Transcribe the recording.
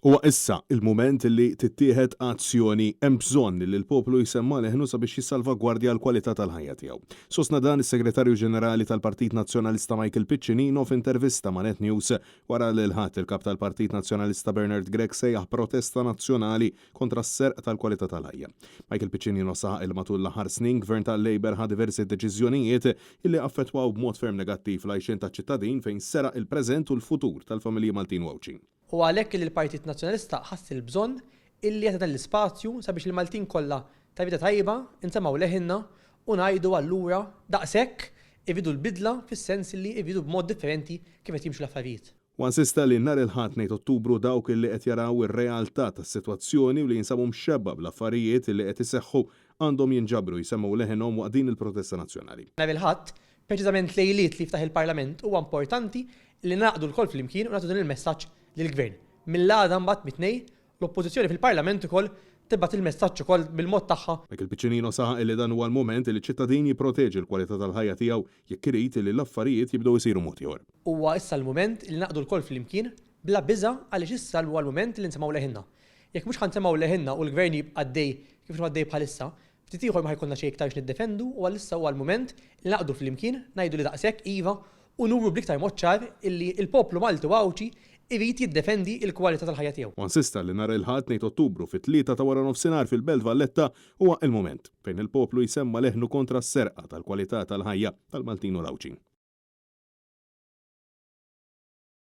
Huwa issa il-mument li tittieħed azzjoni. Hemm bżonn li l-poplu jsemma' leħnu sabiex jissalvagwardja l-kwalità tal-ħajja tiegħu. Sostna dan is-Segretarju Ġenerali tal-Partit Nazzjonalista Michael Piccinino f'intervista ma' Net News wara li l-Ħadd il-Kap tal-Partit Nazzjonalista Bernard Grech sejjaħ protesta nazzjonali kontra s-serq tal-kwalità tal-ħajja. Michael Piccinino saħaq li matul l-aħħar snin Gvern tal-Labour ħa diversi deċiżjonijiet illi affettwaw b'mod ferm negattiv l-għajxien taċ-ċittadin fejn seraq il-preżent u l-futur tal-familji Maltin u Għawdxin. Hu għalhekk illi l-Partit Nazzjonalista ħass il-bżonn illi jagħti dan l-ispazju sabiex il-Maltin kollha ta' rieda tajba nsemmgħu leħinna u ngħidu allura daqshekk irridu l-bidla fis-sens illi rridu b'mod differenti kif qed jimxu l-affarijiet. Huwa insista li nhar il-Ħadd 2 Ottubru dawk illi qed jaraw ir-realtà tas-sitwazzjoni u li jinsabu mxebba bl-affarijiet illi qed iseħħu għandhom jinġabru jsemmgħu leħinhom waqt din il-protesta nazzjonali. Nhar il-Ħadd, preċiżament lejliet li jiftaħ il-Parlament huwa importanti li ningħaqdu lkoll flimkien u nagħtu dan il-messaġġ lill-Gvern. Mill-għada mbagħad mit-Tnejn, l-Oppożizzjoni fil-Parlament ukoll tibgħat il-messaġġ ukoll bil-mod tagħha. Michael Piccinino saħaq li dan huwa l-mument li ċ-ċittadin jipproteġi l-kwalità tal-ħajja tiegħu jekk irid li l-affarijiet jibdew isiru mod ieħor. Huwa issa l-mument li ningħaqdu lkoll flimkien bla biża' għaliex issa huwa l-mument li nsemgħu leħinna. Jekk mhux ħa nsemgħu leħinna u l-Gvern jibqa' għaddej kif inhu għaddej bħalissa, Ftit ieħor ma ħa jkollna xejn iktar x'niddefendu u għalissa huwa l-mument li naqdu flimkien, ngħidu li daqshekk iva u nuru bl-iktar mod ċar illi l-poplu Malti u Għawdxi jrid jiddefendi l-kwalità tal-ħajja tiegħu. Huwa insista li nhar il-Ħadd 2 Ottubru fit-tlieta ta' waranofsinhar fil-Belt Valletta huwa il-mument fejn il-poplu jsemma' leħnu kontra s-serqa tal-kwalità tal-ħajja tal-Maltin u l-Għawdxin.